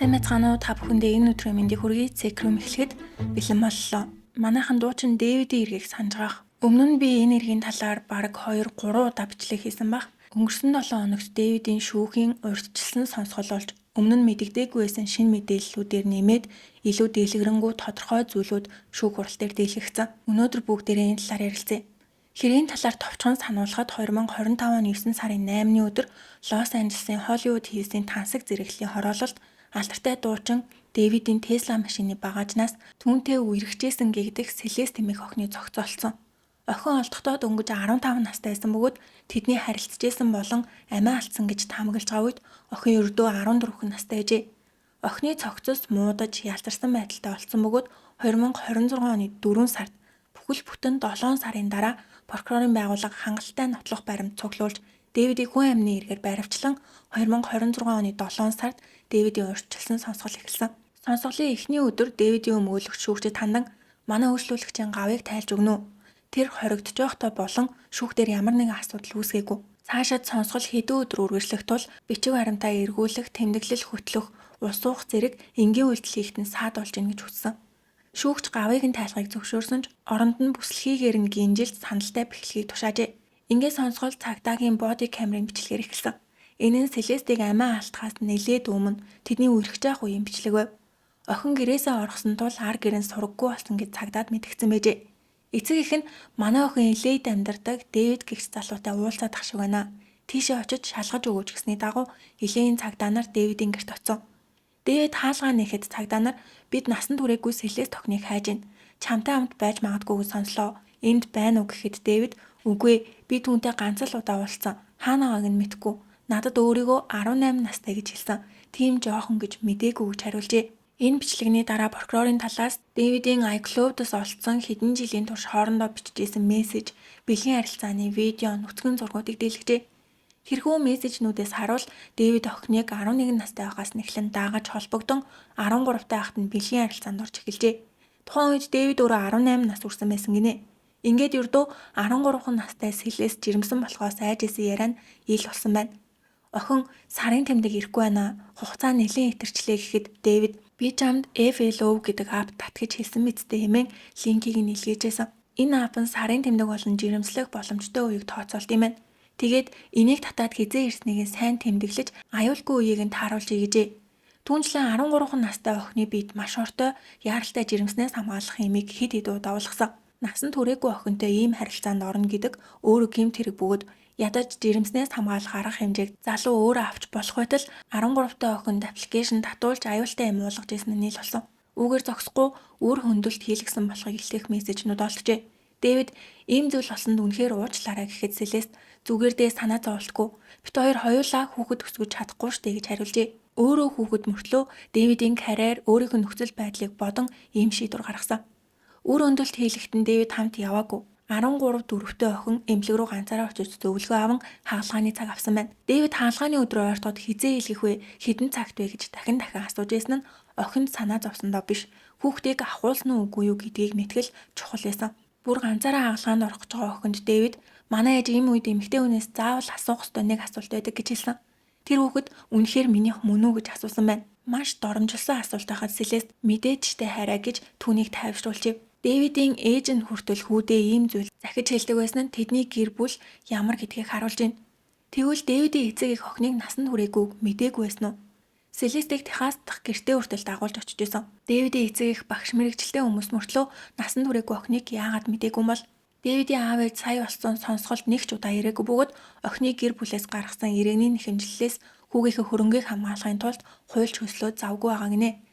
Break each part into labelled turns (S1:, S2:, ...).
S1: Сайн байцгаана уу, та бүхэндээ энэ өдрийн мэндийг хүргэе. Секрум эхлэхэд бэлэн боллоо. Манайхан дуучин Дэвидийн эргийг санаж байгаа. Өмнө нь би энэ эргийн талаар бараг 2 3 удаа бичлэг хийсэн баг. Өнгөрсөн 7 хоногт Дэвидийн шүүхийн урьдчилсан сонсгол болж өмнө нь мэдэгдээгүй байсан шинэ мэдээллүүдээр нэмээд илүү дэлгэрэнгүй тодорхой зүйлүүд шүүх хурал дээр дийлэгдсэн. Өнөөдөр бүгдээрээ энэ талаар ярилцъя. Хэрийн талаар товчхон сануулхад 2025 оны 9 сарын 8-ны өдөр Лос Анжелесын Холливуд Хиллсийн тансаг зэрэглэлийн хороололд алдартай дуучин Дэвидийн Тесла машины багажнаас түүнтэй үерхжээсэн гэгдэх Селест хэмээх охины зохицолцсон. Охин олдохдоо дөнгөж 15 настай байсан бөгөөд тэдний харилцажсэн болон амиа алдсан гэж таамаглаж байгаа үед охин ердөө 14 настай байжээ. Охины цогцос муудаж ялзарсан байдалтай олдсон бөгөөд 2026 оны 4 сард бүхэл бүтэн 7 сарын дараа прокурорын байгууллага хангалттай нотлох баримт цуглуулж Дэвидийг хүн амны эргээр баривчлан 2026 оны 7 сард Дэвидийн урьдчилсан сонсгол эхэлсэн. Сонсголын эхний өдөр Дэвидийн өмгөөлөгч шүүгчид хандан манай үйлчлүүлэгчийн гавыг тайлж өгнө үү? Тэр хоригдож байхдаа болон шүүхтэр ямар нэгэн асуудал үүсгээгүй. Цаашид сонсгол хэдэн өдөр үргэлжлэх тул бичиг баримтаа эргүүлэх, тэмдэглэл хөтлөх, ус уух зэрэг энгийн үйлдэл хийхэд нь саад болж ийн гэж хүссэн. Шүүгч гавыг нь тайлахыг зөвшөөрсөн ч оронд нь бүслэхийгээр нь гинжилж саналтай бэхлэхийг тушаажээ. Ингээд сонсгол цагдаагийн body camera-ын бичлэгээр эхэлсэн. Энэ нь Селестийг амиа алдахаас нэлээд өмнө тэдний үерхэж явах үеийн бичлэг байв. Охин гэрээсээ орхосон тул ар гэр нь сураггүй болсон гэж цагдаад мэдгдсэн байжээ. Эцэг эх нь манай охин LA-д амьдардаг Дэвид гэгч залуутай уулзаад ах шиг байна. Тийшээ очиж шалгаж өгөөч гэсний дагуу LA-ийн цагдаа нар Дэвидийн гэрт очсон. Дэвид хаалгаа нээхэд цагдаа нар бид насан туршаагүй Селест охиныг хайж байна. Чамтай хамт байж магадгүй гэж сонслоо. Энд байна уу гэхэд Дэвид үгүй би түүнтэй ганц л удаа уулзсан. Хаана байгааг нь мэдэхгүй. Надад өөрийгөө 18 настай гэж хэлсэн. Тийм жоохон гэж мдээгүй гэж хариулжээ. Энэ бичлэгний дараа прокурорын талаас Дэвидийн iCloud-аас олдсон хэдэн жилийн турш хоорондоо бичижсэн мессеж, бэлгийн харилцааны видео, нүцгэн зургуудыг дийлгэжээ. Тэрхүү мессежнүүдээс харуул Дэвид охиныг 11 настай байхаас эхлэн даагаж холбогдон 13 тай байхад нь бэлгийн харилцаанд орж эхэлжээ. Тухайн үед Дэвид өөрөө 18 нас хүрсэн байсан гинэ. Ингээд ердөө 13 настай Селест жирэмсэн болохоос айж исэн яриа нь ил болсон байна. Охин сарын тэмдэг ирэхгүй байна. Хугацаа нэлээн итэрчлээ гэхэд Дэвид би чамд FLO гэдэг app тат гэж хэлсэн мэт дээ хэмээн линкийг нь илгээжсэн. Энэ app нь сарын тэмдэг болон жирэмслэх боломжтой үеийг тооцоолт юм байна. Тэгээд энийг татаад хэзээ ирснийг нь сайн тэмдэглэж аюулгүй үеийг нь тааруулж гэжээ. Түүнчлэн 13 настай охины биед маш ортой яаралтай жирэмснээс хамгаалах юмыг хэд хэд удаа уулгасан. Насан туршаагүй охинтой ийм харилцаанд орно гэдэг өөрөө гэмт хэрэг бөгөөд ядаж жирэмснээс хамгаалах арга хэмжээг залуу өөрөө авч болох байтал 13 та охинд application татуулж аюултай юм уулгаж ирсэн нь нийл болсон. Үүгээр зогсохгүй үр хөндлөлт хийлгэсэн болохыг илтгэх мессежнүүд олджээ. Дэвид ийм зүйл болсонд үнэхээр уучлаарай гэхэд Селест зүгээр дээ санаа зовлтгүй. Бид хоёр хоёулаа хүүхэд өсгөж чадахгүй штэ гэж хариулжээ. Өөрөө хүүхэд мөртлөө Дэвидийн карьер өөрийнх нь нөхцөл байдлыг бодон ийм шийдвэр гаргасан. Үр хөндлөлт хийлгэхэд нь Дэвид хамт яваагүй. 13 дөрөвтэй охин эмнэлэг рүү ганцаараа очиж зөвлөгөө аван хагалгааны цаг авсан байна. Дэвид хагалгааны өдрөө ойртоход хэзээ хийлгэх вэ, хэдэн цагт вэ гэж дахин дахин асууж байсан нь охинд санаа зовсондоо биш. Хүүхдийг авахулсан уу үгүй юу гэдгийг мэтгэл чухал байсан. Бүр ганцаараа хагалгаанд орох гэж байгаа охинд Дэвид манай ээж ийм үед эмэгтэй хүнээс заавал асуух ёстой нэг асуулт байдаг гэж хэлсэн. Тэр хүүхэд үнэхээр минийх мөн үү гэж асуусан байна. Маш доромжилсон асуулт байхад Селест мэдээж штэ хайраа гэж түүнийг тайвшруулжээ. Дэвидийн ээж нь хүртэл хүүдээ ийм зүйл захиж хэлдэг байсан нь тэдний гэр бүл ямар гэдгийг харуулж байна. Тэгвэл Дэвидийн эцэг эх охиныг насанд хүрээгүй мдээгүй байсан уу? Селестийг Техас дахь гэртээ хүртэл дагуулж очиж исэн. Дэвидийн эцэг эх багш мэргэжилтэй хүмүүс мөртлөө насанд хүрээгүй охиныг яагаад мдээгүй юм бол? Дэвидийн аав ээж сая болсон сонсголд нэг ч удаа ирээгүй бөгөөд охиныг гэр бүлээс гаргасан иргэний нэхэмжлэлээс хүүгийнхээ хөрөнгийг хамгаалахын тулд хуульч хөслөө завгүй байгаа гинэ.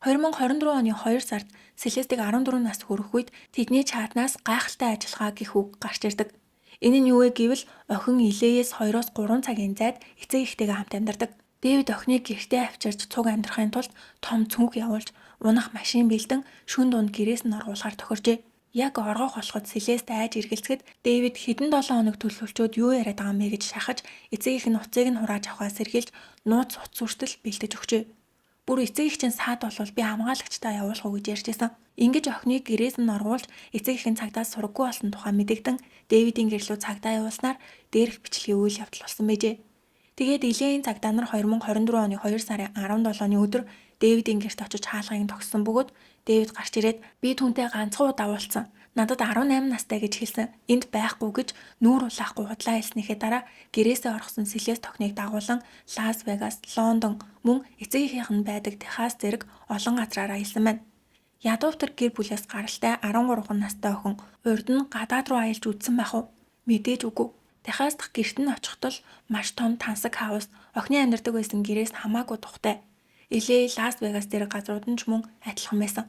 S1: 2024 оны 2 сард Селестийг 14 нас хүрэх үед тэдний чатнаас гайхалтай ажиллагаа гэх үг гарч ирдэг. Энэ нь юу вэ гэвэл охин LA-ээс 2-оос 3 цагийн зайд эцэг эхтэйгээ хамт амьдардаг. Дэвид охиныг гэртээ авчирч цуг амьдрахын тулд том цүнх явуулж унах машин бэлдэн шөнө дунд гэрээс нь оргуулахаар тохиржээ. Яг оргох болоход Селест айж эргэлзэхэд Дэвид хэдэн 7 хоног төлөвлөчөөд юу яриад байгаа юм бэ гэж шахаж эцэг эх нь утсыг нь хурааж авахаас сэргийлж нууц утас хүртэл бэлдэж өгчээ. Бүр эцэг эх чинь саад болвол би хамгаалагчдаа явуулах уу гэж ярьж байсан. Ингэж охиныг гэрээс нь оргуулж эцэг эх нь цагдаас сураггүй болсон тухай мэдэгдэн Дэвидийн гэр лүү цагдаа явуулснаар дээрх бичлэгийн үйл явдал болсон байжээ. Тэгээд LA-ийн цагдаа нар 2024 оны 2 сарын 17-ны өдөр Дэвидийн гэрт очиж хаалгыг тогссон бөгөөд Дэвид гарч ирээд би түүнтэй ганцхан удаа уулзсан. Надад 18 настай гэж хэлсэн. Энд байхгүй гэж нүүр улаахгүй худлаа хэлснийхээ дараа гэрээсээ орхисон Селест охиныг дагуулан Лас Вегас, Лондон мөн эцэг эхийнх нь байдаг Техас зэрэг олон газраар аялсан байна. Ядуу тэр гэр бүлээс гаралтай 13 настай охин урд нь гадаад руу аялж үзсэн байх уу? Мэдээж үгүй. Техас дахь гэрт нь очиход л маш том тансаг хаус охины амьдардаг байсан гэрээс хамаагүй тухтай. LA, Лас Вегас зэрэг газрууд нь ч мөн адилхан байсан.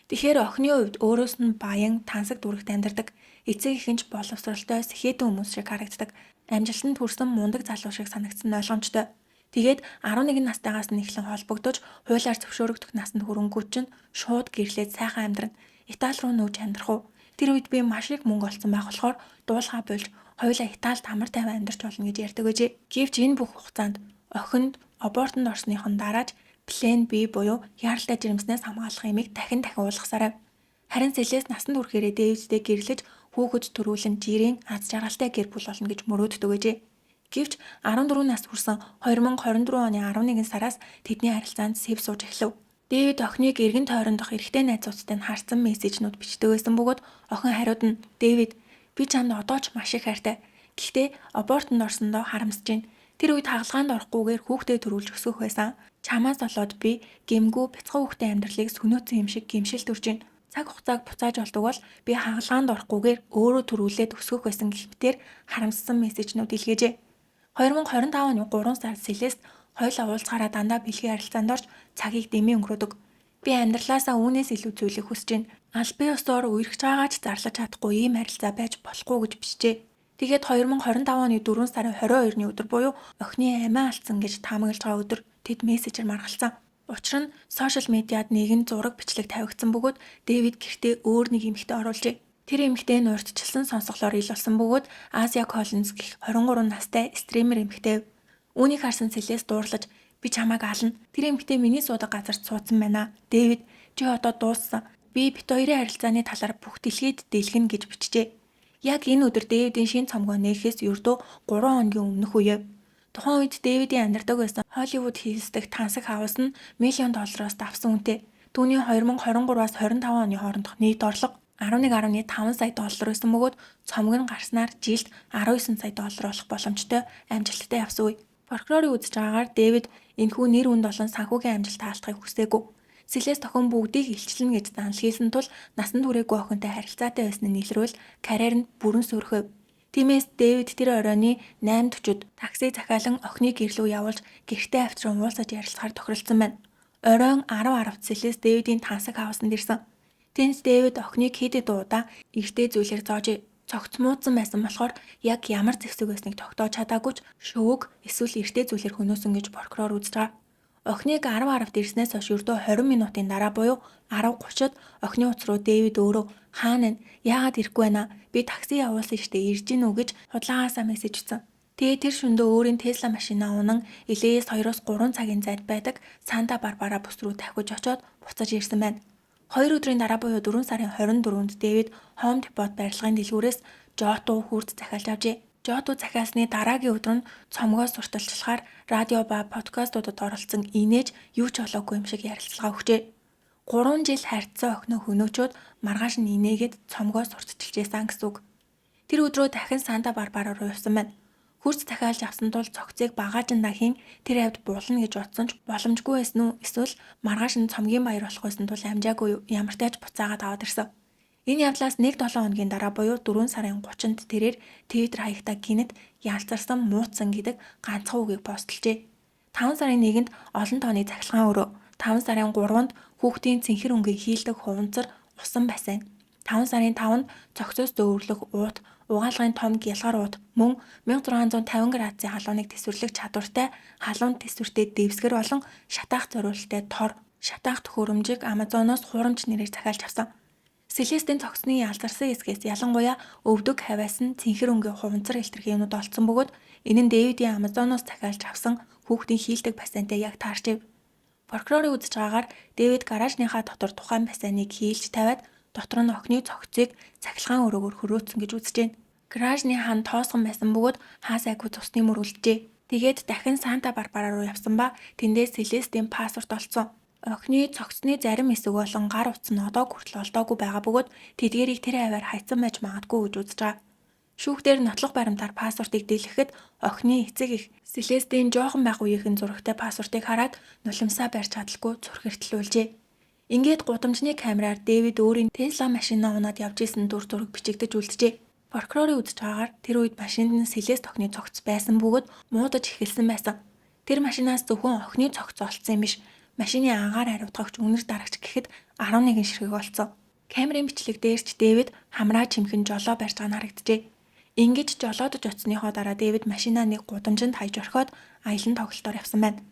S1: Тэгэхээр охины хувьд өөрөөс нь баян тансаг дүүрэгт амьдардаг, эцэг эх нь ч боловсролтой сэхэтэн хүмүүс шиг харагддаг, амжилтанд хүрсэн мундаг залуу шиг санагдсан нь ойлгомжтой. Тэгээд 11 настайгаас нь эхлэн холбогдож, хуулиар зөвшөөрөгдөх насанд хүрэнгүүт чинь шууд гэрлээд сайхан амьдрна. Итали руу нүүж амьдрах уу? Тэр үед би маш их мөнгө олсон байх болохоор дуулахаа болж хоёулаа Италид амар тайван амьдарч болно гэж ярьдаг байжээ. Гэвч энэ бүх хугацаанд охинд абортонд орсныхон дараач Plan B буюу яаралтай жирэмснээс хамгаалах юмыг дахин дахин уулгасаар байв. Харин Селест насанд хүрэхээрээ Дэвидтэй гэрлэж хүүхэд төрүүлэн жирийн аз жаргалтай гэр бүл болно гэж мөрөөддөг байжээ. Гэвч 14 нас хүрсэн 2024 оны 11 сараас тэдний харилцаанд сэв сууж эхлэв. Дэвид охиныг эргэн тойрондох эрэгтэй найзуудтай нь харцсан мессежнүүд бичдэг байсан бөгөөд охин хариуд нь "Дэвид, би чамд одоо ч маш их хайртай. Гэхдээ абортонд орсондоо харамсаж байна. Тэр үед хагалгаанд орохгүйгээр хүүхдээ төрүүлж өсгөх байсан. Чамаас болоод би гэмгүй бяцхан хүүхдээ амьдралыг сөнөөцсөн юм шиг гэмшил төрж байна. Цаг хугацааг буцааж олдог бол би хагалгаанд орохгүйгээр өөрөө төрүүлээд өсгөх байсан" гэх мэтээр харамссан мессежнүүд илгээжээ. 2025 оны 3 сард Селест хоёулаа уулзахаараа дандаа бэлгийн харилцаанд орж цагийг дэмий өнгөрөөдөг. Би амьдралаасаа үүнээс илүү зүйлийг хүсэж байна. Албан ёсоор үерхэж байгаагаа ч зарлаж чадахгүй ийм харилцаа байж болохгүй гэж бичжээ. Тэгээд 2025 оны 4 сарын 22-ны өдөр буюу охины амиа алдсан гэж таамаглаж байгаа өдөр тэд мессежээр маргалцсан. Учир нь сошиал медиад нэгэн зураг бичлэг тавигдсан бөгөөд Дэвид гэртээ өөр нэг эмэгтэй оруулжээ. Тэр эмэгтэй нь урьдчилсан сонсголоор ил болсон бөгөөд Асия Коллинз гэх 23 настай стример эмэгтэй. Үүнийг харсан Селест дуурлаж би чамайг ална. Тэр эмэгтэй миний суудаг газарт суудсан байна. Дэвид, чи одоо дууссан. Би бит хоёрын харилцааны талаар бүх дэлхийд дэлгэнэ гэж бичжээ. Яг энэ өдөр Дэвидийн шинэ цомгоо нээхээс ердөө 3 хоногийн өмнөх үе. Тухайн үед Дэвидийн амьдардаг байсан Холливуд Хиллс дэх тансаг хаус нь миллион доллароос давсан үнэтэй. Түүний 2023-аас 25 оны хоорондох нийт орлого 11.5 сая доллар байсан бөгөөд цомог нь гарснаар жилд 19 сая доллар болох боломжтой амжилттай явсан үе. Прокурорын үзэж байгаагаар Дэвид энэхүү нэр хүнд болон санхүүгийн амжилт таалахыг хүсээгүй. Селест охин бүгдийг илчилнэ гэж занал хийсэн тул насанд хүрээгүй охинтой харилцаатай байсан нь илрүүл карьер нь бүрэн сөрөхөв. Тиймээс Дэвид тэр оройн 8:40-д такси захиалан охиныг гэр лүү явуулж гэртээ авчран уулзаж ярилцахаар тохиролцсон байна. Оройн 10:10-д Селест Дэвидийн тансаг хаусанд ирсэн. Тэнд Дэвид охиныг хэд хэдэн удаа эртэй зүйлээр зоожээ. Цогц муудсан байсан болохоор яг ямар зэвсэг байсныг тогтоож чадаагүй ч шөвөг эсвэл эртэй зүйлээр хөнөөсөн гэж прокурор үзэж байгаа. Охиныг 10:10-д ирснээс хойш ердөө 20 минутын дараа буюу 10:30-д охины утас руу Дэвид өөрөө хаана вэ? Яагаад ирэхгүй байна? Би такси явуулсан штэ, ирж гин үү гэж худлаагаасаа мессеж бичсэн. Тэгээ тэр шөнөдөө өөрийн Тесла машинаа унан LA-с 2-3 цагийн зайд байдаг Санта Барбара бүс рүү давхиж очоод буцаж ирсэн байна. 2 өдрийн дараа буюу 4 сарын 24-нд Дэвид Home Depot барилгын дэлгүүрээс жотуу хүрд захиалж авчээ. Жотуу захиалсны дараагийн өдөр нь цомгоо сурталчлахаар радио ба подкастуудад оролцсон инээж юу ч болоогүй юм шиг ярилцлага өгчээ. 3 жил харьцсан охиноо хөнөөчөөд маргааш нь инээгээд цомгоо сурталчилжсэн гэсэн үг. Тэр өдрөө дахин Санта Барбара руу явсан байна. Хөрц захиалж авсан тул цогцыг багаажиндаа хийн тэр хавьд буулна гэж бодсон ч боломжгүй байсан уу эсвэл маргааш нь цомгийн баяр болох байсан тул амжаагүй юу, ямартай ч буцаагаад аваад ирсэн. Энэ явдлаас 1-7 хоногийн дараа буюу 4 сарын 30-нд тэрээр Twitter хаягтаа гэнэт ялзарсан мууцсан гэдэг ганцхан үгийг постлжээ. 5 сарын 1-нд олон тооны цахилгаан өрөө, 5 сарын 3-нд хүүхдийн цэнхэр өнгийг хийлдэг хуванцар усан бассейн, 5 сарын 5-нд цогцоос зөөвөрлөх уут, угаалгын том гялгар уут, мөн 1650 градусын халууныг тэсвэрлэх чадвартай халуун тэсвэртэй дэвсгэр болон шатаах зориулттай тор, шатаах төхөөрөмжийг Амазоноос хуурамч нэрээр захиалж авсан. Селестийн цогцны ялзарсан хэсгээс ялангуяа өвдөг хавиас нь цэнхэр өнгийн хуванцар хэлтэрхий юмнууд олдсон бөгөөд энэ нь Дэвидийн Амазоноос захиалж авсан хүүхдийн хийлдэг бассейнтай яг таарчээ. Прокурорын үзэж байгаагаар Дэвид гаражныхаа дотор тухайн бассейныг хийлж тавиад дотор нь охины цогцыг цахилгаан өрөөгөөр хөрөөцсөн гэж үзэж байна. Гаражны хан тоосгон байсан бөгөөд хаа сайгүй цусны мөр үлджээ. Тэгээд дахин Санта Барбара руу явсан ба тэндээс Селестийн паспорт олдсон. Охины цогцны зарим хэсэг болон гар утас нь одоо хүртэл олдоогүй байгаа бөгөөд тэдгээрийг тэр хавиар хаячихсан байж магадгүй гэж үзэж байгаа. Шүүхтэр нотлох баримтаар паспортыг дийлэхэд охины эцэг эх Селестийн жоохон байх үеийнхэн зурагтай паспортыг хараад нулимсаа барьж чадалгүй зүрхэртлүүлжээ. Ингээд гудамжны камераар Дэвид өөрийн Тесла машинаа унаад явж исэн дүр зураг бичигдэж үлджээ. Прокурорын үзэж байгаагаар тэр үед машинд нь Селест охины цогц байсан бөгөөд муудаж эхэлсэн байсан. Тэр машинаас зөвхөн охины цогц олдсон юм биш. Машины агаар хариутгагч, үнэр дарагч гэхэд 11 ширхэг олцсон. Камерын бичлэг дээр ч Дэвид хамраа чимхэн жолоо барьж байгаа нь харагджээ. Ингэж жолоодож очсныхоо дараа Дэвид машинаа нэг гудамжинд хаяж орхиод аялан тоглолтоор явсан байна.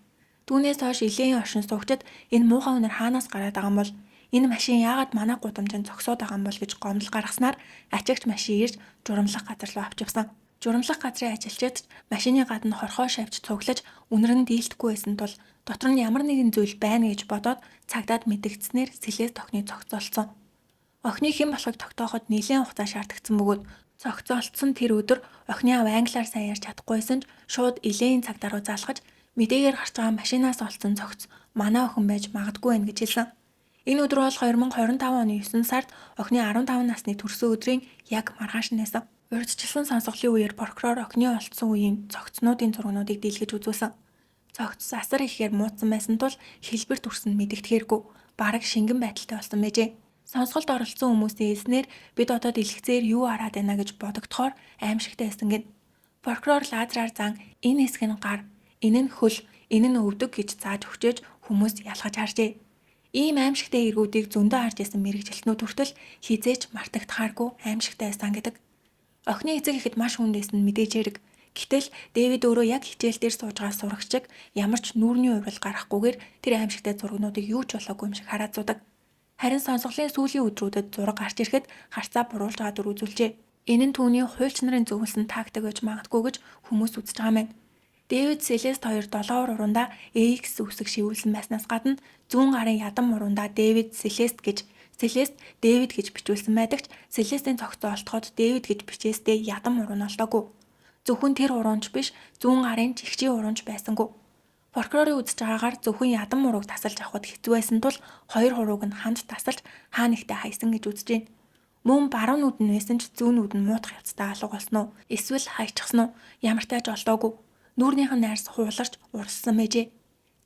S1: Түүнээс хойш Элэйн оршин суугчид энэ муухай үнэр хаанаас гараад байгаа юм бол, энэ машин яагаад манай гудамжинд зогсоод байгаа юм бол гэж гомдол гаргаснаар ачигч машин ирж журамлах газар руу авч явсан. Журамлах газрын ажилчид ч машины гадна хорхоо шавж цуглаж үнэр нь дийлдэхгүй байсан тул дотор нь ямар нэгэн зүйл байна гэж бодоод цагдаад мэдэгдсэнээр Селест охины цогц олдсон. Охины хэн болохыг тогтооход нэлээн хугацаа шаардагдсан бөгөөд цогц олдсон тэр өдөр охины аав англиар сайн ярьж чадахгүйсэн ч шууд Элэйн цагдаа руу залгаж мэдээгээр гарч байгаа машинаас олдсон цогц манай охин байж магадгүй байна гэж хэлсэн. Энэ өдөр бол 2025 оны 9 сард охины 15 насны төрсөн өдрийн яг маргааш нь байсан. Урьдчилсан сонсголын үеэр прокурор охины олдсон үеийн цогцнуудын зургнуудыг дийлгэж үзүүлсэн. Цогц асар ихээр муудсан байсан тул хэлбэр төрс нь мэдэгдэхээргүй бараг шингэн байдалтай болсон байжээ. Сонсголд оролцсон хүмүүсийн хэлснээр бид одоо дэлгэцээр юу хараад байна гэж бодогдохоор аймшигтай байсан гэнэ. Прокурор лазераар зан энэ хэсэг нь гар, энэ нь хөл, энэ нь өвдөг гэж зааж өгчээж хүмүүс ялгаж харжээ. Ийм аймшигтай эргүүдийг зөндөө харж исэн мэргэжилтнүүд хүртэл хэзээ ч мартагдахааргүй аймшигтай байсан гэдэг. Охины эцэг эхэд маш хүнд байсан нь мэдээж хэрэг. Гэтэл Дэвид өөрөө яг хичээл дээр сууж байгаа сурагч шиг ямар ч нүүрний хувирал гаргахгүйгээр тэр аймшигтай зургнуудыг юу ч болоогүй юм шиг хараад суудаг. Харин сонсголын сүүлийн өдрүүдэд зураг гарч ирэхэд харцаа буруулж байгаа дүр үзүүлжээ. Энэ нь түүний хуульч нарын зөвлөсөн тактик байж магадгүй гэж хүмүүс үзэж байгаа юм байна. Дэвид Селест хоёр долоовор уруундаа AX үсэг шивүүлсэн байснаас гадна зүүн гарын ядан муруундаа Дэвид Селест гэж, Селест Дэвид гэж бичүүлсэн байдаг ч Селестийн цогцоо олдоход Дэвид гэж бичээстэй ядан муруу нь олдоогүй. Зөвхөн тэр уруунч биш, зүүн гарын жигчийн уруунч байсангүй. Прокурорын үзэж байгаагаар зөвхөн ядан мурууг тасалж авахд хэцүү байсан тул хоёр хурууг нь хамт тасалж хаа нэгтээ хаясан гэж үзэж байна. Мөн баруун нүд нь байсан ч зүүн нүд нь муутах явцдаа алга болсон уу? Эсвэл хаячихсан уу? Ямартай ч олдоогүй. Нүүрнийх нь арьс хууларч урссан байжээ.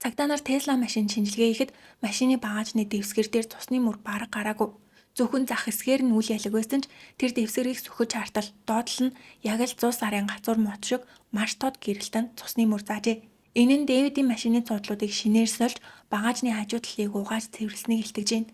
S1: Цагдаа нар Тесла машин шинжилгээ хийхэд машины багаажны дэвсгэр дээр цусны мөр бараг гараагүй. Зөвхөн зах хэсгээр нь үл ялаг байсан ч тэр дэвсгэрийг сөхөж хартал доод тал нь яг л зул сарын гацуур мод шиг маш тод гэрэлтэн цусны мөр заажээ. Энэ нь Дэвидийн машины цуудлуудыг шинээр сольж багаажны хажуу талыг угааж цэвэрлсэнийг илтгэж байна.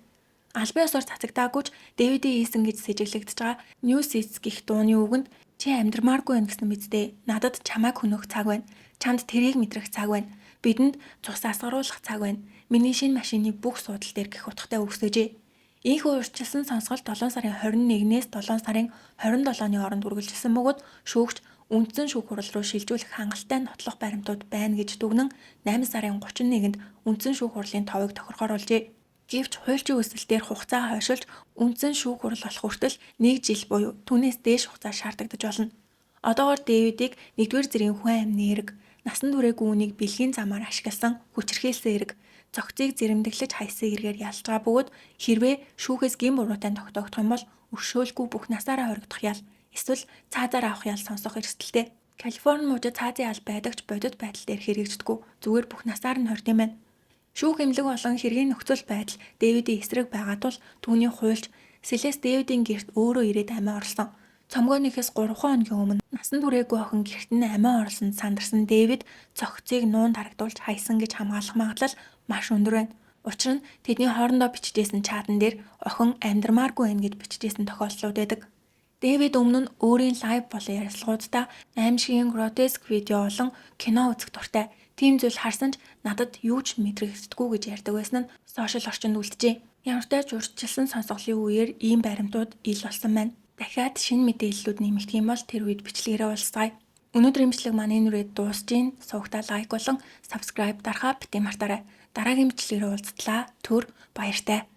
S1: Албан ёсоор цацагдаагүй ч Дэвидийн хийсэн гэж сэжиглэгдэж байгаа New Seeds гэх дууны үгэнд "Чи амьдрмааргүй байна гэсэн биз дээ. Надад чамайг хөнөөх цаг байна. Чамд тэрийг мэдрэх цаг байна. Бидэнд цус асгаруулах цаг байна. Миний шинэ машины бүх суудал дээр" гэх утгатай үгсэжээ. Ийнхүү урьдчилсан сонсгол 7 сарын 21-ээс 7 сарын 27-ны хооронд үргэлжилсэн бөгөөд шүүгч үндсэн шүүх хурал руу шилжүүлэх хангалттай нотлох баримтууд байна гэж дүгнэн 8 сарын 31-нд үндсэн шүүх хурлын товыг тохирохоор болжээ. Гэвч хуульчийн хүсэл дээр хугацаа хойшилж үндсэн шүүх хурал болох хүртэл 1 жил буюу түүнээс дээш хугацаа шаардагдаж болно. Одоогоор Дэвидийг нэгдүгээр зэргийн хүн амны эрэг, насан туршаагүй үнийг бэлгийн замаар ашигласан хүчирхийлсэн эрэг, цогцыг зэрэмдэглэж хаясан эргээр ялж байгаа бөгөөд хэрвээ шүүхээс гэм буруутай тогтоогдох юм бол өршөөлгүй бүх насаараа хоригдох ял эсвэл цаазаар авах ял сонсох эрсдэлтэй. Калифорни мужид цаазын ял байдаг ч бодит байдал дээр хэрэгждэггүй. Зүгээр бүх насаар нь хордог юм байна. Шүүх эмнэлэг болон хэргийн нөхцөл байдал Дэвидийн эсрэг байгаа тул түүний хуульч Селест Дэвидийн гэрт өөрөө ирээд амиа орлсон. Цомгоо нэхээс 3 хоногийн өмнө насан туршаагүй охин гэрт нь амиа орлсонд сандарсан Дэвид цогцыг нуунд харагдуулж хаясан гэж хамгаалах магадлал маш өндөр байна. Учир нь тэдний хоорондоо бичижсэн чатан дээр охин амьдрмааргүй байна гэж бичижсэн тохиолдлууд байдаг. Дэвид өмнө нь өөрийн live болон ярилцлагуудаа аймшгийн гротеск видео болон кино үзэх дуртай. Тийм зүйл харсан ч надад юу ч мэдрэгддэггүй гэж ярьдаг байсан нь сошиал орчинд үлджээ. Ямартай ч урьдчилсан сонсголын үеэр ийм баримтууд ил болсон байна. Дахиад шинэ мэдээллүүд нэмэгдэх юм бол тэр үед бичлэгээрээ уулзацгаая. Өнөөдрийн бичлэг маань энэ үрээд дуусж байна. Сувагтаа like болон subscribe дарахаа битгий мартаарай. Дараагийн бичлэгээр уулзтлаа. Түр баяртай.